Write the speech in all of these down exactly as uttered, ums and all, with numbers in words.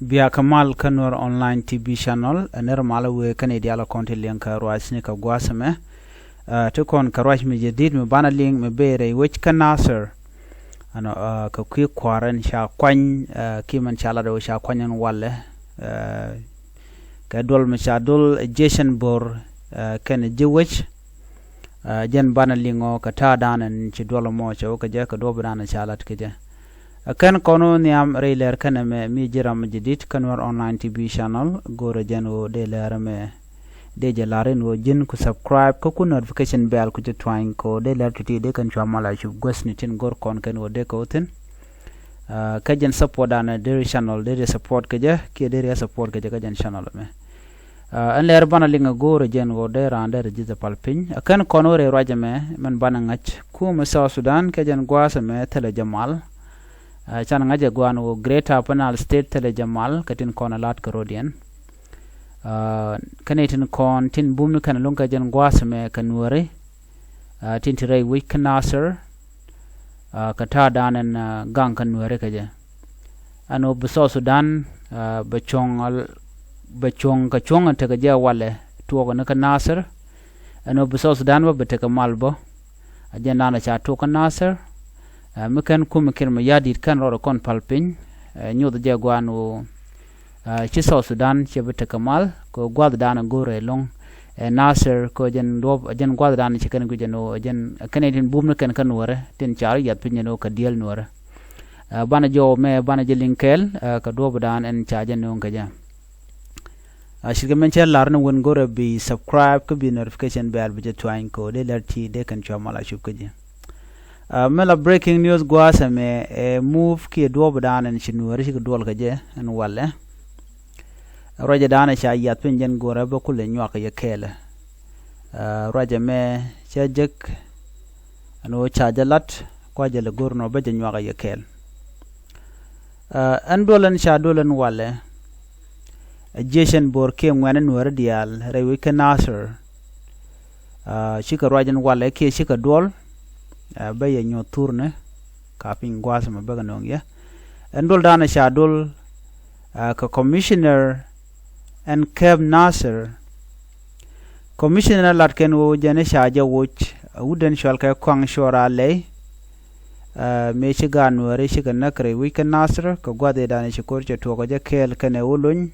Bia kä mal kä Nuer Online T V Channel, ɛ nɛr malä wëë kä nɛy diaal kɔn ti liŋ kä ruacni kä gua̱a̱th ɛmɛ. Ɛ, ti kɔn kä ruac mi jadid mi banɛ liŋ mi bëë rɛy wec kä Nasir. Ɛnɔ, ɛ, kɛ kui̱ kua̱r ɛn ca kuany, ɛ, kiɛ mɛn ca lat ɛ wä ca kuany ɛn walɛ. Ɛ, kɛ duɔl mi ca duɔl Jason Bor, ɛ, kɛnɛ ji̱ wec. Ɛ, jɛn banɛ liŋ ɔ kɛ ta̱a̱ danɛ ci duɔl mɔ cɛ wä kɛ jɛ kɛ duɔp danɛ ca lat kɛ jɛ. Ɛ, kɛn kɔn wä nhiam rɛy lɛr kɛnɛ mɛ mi ji̱ ram mi ji̱ dit kä Nuer Online T V Channel, go̱rɛ jɛn wä dee lɛr mɛ dee jɛ la̱r in wä ji̱n ku subscribe kä ku notification bell ku jɛ tuany kɛ wä dee lɛr cuti dee kɛn cua mal a cup guäthni tin go̱r kɔn kɛn wä dee kɛ wä thi̱n. Ɛ, kä jɛn support danɛ deri channel deri support kɛ jɛ kiɛ deri support kɛ jɛ kä jɛn channel mɛ. Ɛ, ɛn lɛr banɛ liŋ a go̱o̱rɛ jɛn ɣöö dee raan dee rɛ ji̱th ɛ pal piny. Ɛ, kɛn kɔn wä rɛy ruacɛ mɛ mɛn banɛ ŋa̱c kumɛ South Sudan kɛ jɛn gua̱a̱th ɛmɛ thilɛ jɛ mal. Ɛ, can ŋa̱c ɛ gua̱a̱n ɣöö Greater Upper Nile State thilɛ jɛ mal kɛ tin kɔn ɛ la̱t kɛ rɔ̱diɛn. Ɛ, kɛn i̱ tin kɔn tin bumni kɛn luŋ kɛ jɛn gua̱a̱th ɛmɛ kɛ Nuääri. Ɛ, tin ti rɛy wec kä Nasir. Ɛ, kɛ ta̱a̱ danɛ ɛn, ɛ, gaŋ kä Nuääri kɛ jɛ. Ɛn ɣöö bi South Sudan, ɛ, bɛ cuɔ̱ŋ, bɛ cuɔ̱ŋ kɛ cuɔ̱ŋ ɛn tekɛ jɛ walɛ tuɔɔk ni kä Nasir. Ɛn ɣöö bi South Sudan bä bɛ tekɛ mal bä. Ɛ jɛn danɛ ca tuɔɔk kä Nasir. Ɛ, mi kɛn kumɛ Kiir Mayardit kɛn rɔɔdɛ kɔn pal piny. Ɛ, nyoth jɛ gua̱a̱n ɣöö, ɛ, ci South Sudan cɛ bi tekɛ mal kɛ gua̱th danɛ go̱o̱rɛ ɛlɔ̱ŋ. Ɛ, Nasir kɛ jɛn duɔ̱p, jɛn gua̱th danɛ ci kɛn guic ɛn ɣöö jɛn kɛn i̱ tin bumni kɛn kä Nuäärɛ tin ca rɔ yath piny ɛn ɣöö kɛ dieel Nuäärɛ. Ɛ, banɛ jɔw mɛ banɛ jɛ liŋ kɛɛl, ɛ, kɛ duɔ̱ɔ̱p dan ɛn ca jɛ nööŋ kɛ jɛ. Ɛ, ce̱tkɛ mɛn cɛ la̱r ni wän go̱rɛ bi subscribe kä bi notification bell bi jɛ tuany kɛ wä dee lɛr ti dee kɛn cua mal a cup kä ji̱. Ɛ, mɛ la breaking news gua̱a̱th ɛmɛ ɛ move kiɛ duɔ̱ɔ̱p dan ɛn ci Nuääri cikɛ duɔl kɛ jɛ ɛn walɛ. Ruacɛ dan ɛ ca yath piny jɛn go̱rɛ bä kulɛ nyuak yɛ kɛɛlɛ. Ɛ, ruacɛ mɛ cɛ jek ɛn ɣöö ca jɛ lat kua jɛ lɛ go̱r nɔ bä jɛ nyuak yɛ kɛɛl. Ɛ, ɛn duɔl ɛn ca duɔl ɛn walɛ. Ɛ, Jason Bor kiɛ ŋuɛ̈ni Nuääri diaal rɛy wec kä Nasir. Ɛ, cikɛ ruac ɛn walɛ kiɛ cikɛ duɔl. Ɛ, bä yɛ nyuɔ̱th thurni ka piny gua̱a̱th ɛmɛ bä kɛ nööŋ yɛ. Ɛn duɔl danɛ ca duɔl, ɛ, kɛ commissioner ɛn kɛp Nasir. Commissioner lat kɛn ɣöö jɛn i̱ ca jɛ woc, ɛ, wut ɛn cɔal kɛ Kuaŋ Cuɔr Alɛy. Ɛ, mëë ci gaat Nuääri cikɛ näk rɛy wec kä Nasir kɛ gua̱th ëëdan ci ko̱r cɛ tuɔɔk kɛ jɛ kɛɛl kɛnɛ wä lony.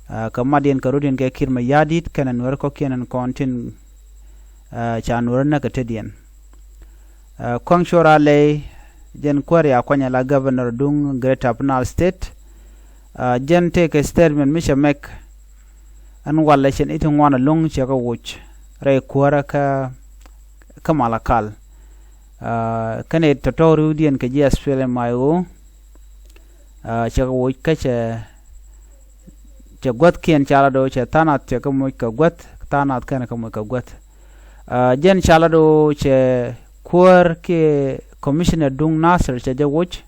Ɛ, kɛ matdiɛn kɛ rɔ̱diɛn kɛ Kiir Mayardit kɛnɛ Nuääri kɔ̱kiɛn ɛn kɔn tin, ɛ, ca Nuääri näk kɛ tetdiɛn. Ɛ, Kuaŋ Cuɔr Alɛy jɛn kuäär ya kuany ala governor duŋ Greater Upper Nile State. Ɛ, jɛn tëëkɛ statement mi cɛ mɛk ɛn walɛ cɛn i̱ ti ŋuan ɛlɔ̱ŋ cɛ kɛ woc rɛy kuäärä kä, kä Malakal. Ɛ, kɛnɛ tɔ̱tɔ̱ riwdiɛn kɛ ji̱ S P L M I O. Ɛ, cɛ kɛ woc kä cɛ, cɛ guäthkiɛn ca la do̱ cɛ tha̱a̱ŋ nath cɛ kɛ moc kɛ guäth, tha̱a̱ŋ nath kɛn kɛ moc kɛ guäth. Ɛ, jɛn ca la do̱ cɛ kuäär kiɛ commissioner duŋ Nasir cɛ jɛ woc.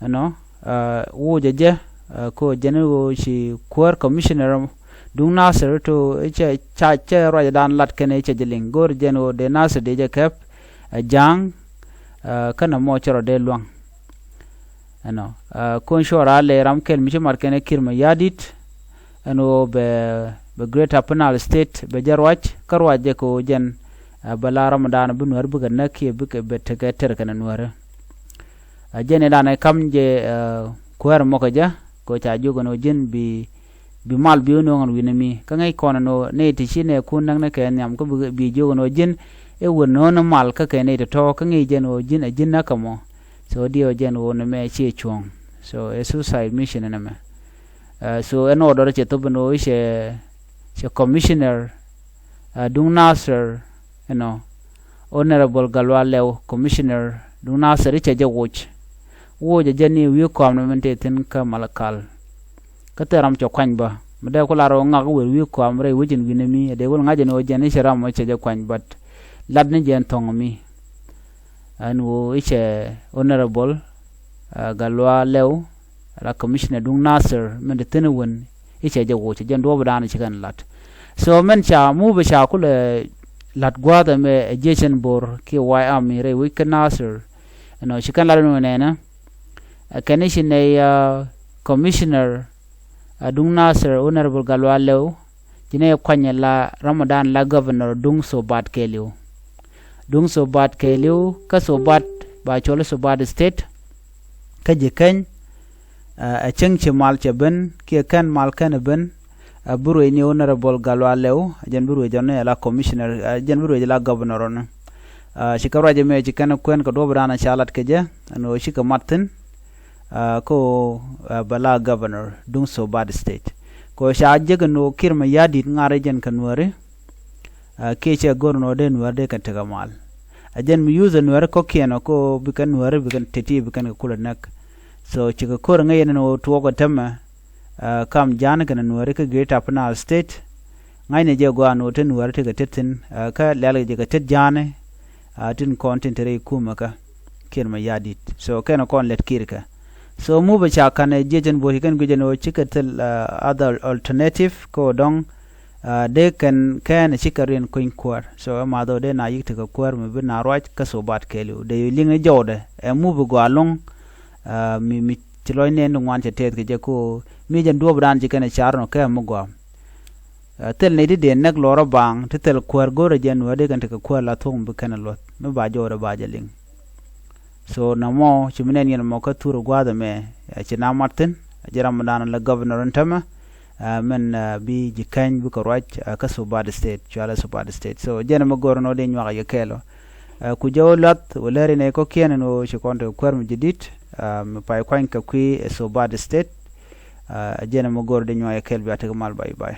Ɛnɔ, ɛ, woc ɛ jɛ, ɛ, ko jɛn ɣöö ci kuäär commissioner duŋ Nasir to cɛ, ca, cɛ ruacdan lat kɛn cɛ jɛ liŋ go̱o̱r jɛn ɣöö dee Nasir dee jɛ kɛp, ɛ, ja̱a̱ŋ, ɛ, kɛnɛ mɔ cɛ rɔ dee lua̱ŋ. Ɛnɔ, ɛ, Kuaŋ Cuɔr Alɛy ram kɛl mi ci mat kɛn Kiir Mayardit. Ɛn ɣöö bɛ, bɛ Greater Upper Nile State bɛ jɛ ruac kä ruac jɛ kɛ ɣöö jɛn, ɛ, bɛ la ramdan bi Nuääri bikɛ näk kiɛ bikɛ bɛ tekɛ tɛr kɛnɛ Nuääri. Ɛ, jɛn ëëdan ɛ kam jɛ, ɛ, kuäär mɔkɛ jɛ kɛ ɣöö ca jiök ɛn ɣöö ji̱n bi, bi mal bi wä nööŋ ɛn wi̱nɛ mi kä ŋäc kɔn ɛn ɣöö nɛy ti ci nɛɛkun näk ni kɛ nhiam kä bi, bi jiök ɛn ɣöö ji̱n i̱ wä nööŋ ni mal kä kɛ nɛy tɔ̱tɔ̱ kä ŋi̱i̱c jɛn ɣöö ji̱n ɛ ji̱n näk kɛ mɔ. So diɛw jɛn ɣöö nɛmɛ ciɛ cuɔ̱ɔ̱ŋ. So ɛ suicide mission nɛmɛ. Ɛ, so ɛn ɣöö dɔ̱rɛ cɛ thop ɛn ɣöö cɛ, cɛ commissioner, ɛ, duŋ Nasir, you know, Honorable Gatluak Lew, commissioner duŋ Nasir i̱ cɛ jɛ woc. Woc ɛ jɛ ni wi̱i̱ kɔam ni min tëë thi̱n kä Malakal. Kä thil ram cɛ kuany bä mi dee ku lar ɣöö ŋak wër wi̱i̱ kɔam rɛy wec in wi̱nɛ mi ɛ dee wä ŋa̱c ɛn ɣöö jɛn i̱ cɛ ram ɔ cɛ jɛ kuany, but lat ni jɛ ɛn thɔ̱ŋ mi. Ɛn ɣöö i̱ cɛ Honorable, ɛ, Gatluak Lew, la commissioner duŋ Nasir min te thi̱n wän i̱ cɛ jɛ woc, cɛ jɛn duɔ̱ɔ̱p dan ci kɛn lat. So mɛn ca move ca kulɛ lat gua̱a̱th ɛmɛ ɛ Jason Bor kiɛ White Army rɛy wec kä Nasir. Ɛnɔ ci kɛn lat ɛn ɣöö nɛnɛ, ɛ, kɛn i̱ ci nɛy, ɛ, Commissioner, a, duŋ Nasir Honorable Gatluak Lew, ci nɛ kuany la Ramadan la Governor duŋ Sobat kɛɛliw. Duŋ Sobat kɛɛliw kä Sobat ba cɔl Sobat State. Kä Jikäny, a, ɛ cäŋ ci mal cɛ ben kiɛ kɛn mal kɛn ɛ ben, a, bi ruëëc ni Honorable Gatluak Lew, a jɛn bi ruëëc ɔni la Commissioner, a jɛn bi ruëëc la Governor ɔni. A, ci kɛ ruac ɛmɛ ci kɛn kuɛn kɛ duɔ̱ɔ̱p dan ca lat kɛ jɛ ɛn ɣöö cikɛ mat thi̱n, a, kä ɣöö, a, bɛ la Governor duŋ Sobat State. Kɛ ɣöö ca jek ɛn ɣöö Kiir Mayardit ŋa̱r jɛn kɛ Nuääri, a, kiɛ cɛ go̱r ɛn ɣöö dee Nuääri dee kɛn tekɛ mal. A jɛn mi yuth ɛ Nuääri kɔ̱kiɛn ɔ kä ɣöö bi kɛn Nuääri bi kɛn teti bi kɛn kɛ kulɛ näk. So cikɛ ko̱r ŋäc ɛn ɣöö tuɔɔk ɛ tämɛ, a, kam ja̱a̱n kɛnɛ Nuääri kä Greater Upper Nile State. Ŋa̱cnɛ jɛ gɔaa ɛn ɣöö te Nuääri tekɛ tet thi̱n, a, kä lɛ̈ɛ̈l kɛ jɛ kɛ tet ja̱a̱ni, a, tin kɔn tin te rɛy kumɛ kä Kiir Mayardit. So kɛn kɔn lɛt Kiir kɛ. So move ca ka̱n ɛ jiɛc ɛn bo̱o̱r ci kɛn guic ɛn ɣöö cikɛ thil, a, other alternative kä ɣöö dɔ̱ŋ, a, dee kɛn kɛn cikɛ riɛn kuny kuäär. So ɛ math ɣöö dee na yi̱k tekɛ kuäär mi bi na ruac kä Sobat kɛɛliw. Dee liŋ ni jɔwdɛ ɛ move gɔaa ɛlɔ̱ŋ, a, mi, mi ci lɔc nɛɛni ŋuan cɛ tɛth kɛ jɛ kä ɣöö mi jɛn duɔ̱ɔ̱p dan ci kɛn ɛ car nɔ kɛ mi gɔaa. A, thil nɛy ti dee näk lɔrä baaŋ ti thil kuäär go̱rɛ jɛ Nuäär dee kɛn tekɛ kuäär la thuɔ̱k mi bi kɛn ɛ luɔth mi ba jɔwdɛ ba jɛ liŋ. So nɔmɔ ci mi nɛn yɛn mɔ kä thur gua̱a̱th ɛmɛ, ɛ, ci na mat thi̱n, ɛ, ji̱ Ramadan la Governor in tämɛ, ɛ, min, ɛ, bi Jikäny bikɛ ruac, ɛ, kä Sobat State, cualɛ Sobat State. So jɛn ɛmɛ go̱r ɛn ɣöö dee nyuak yɛ kɛɛl ɔ. Ɛ, ku jɛ wä luath wä lɛr in ɛ kɔ̱kiɛn ɛn ɣöö ci kɔn tekɛ kuäär mi jɛ di̱t, ɛ, mi pay kuany kɛ kui̱ ɛ Sobat State. Ɛ, jɛn ɛmɛ go̱r dee nyuak yɛ kɛɛl bia tekɛ mal, bye bye.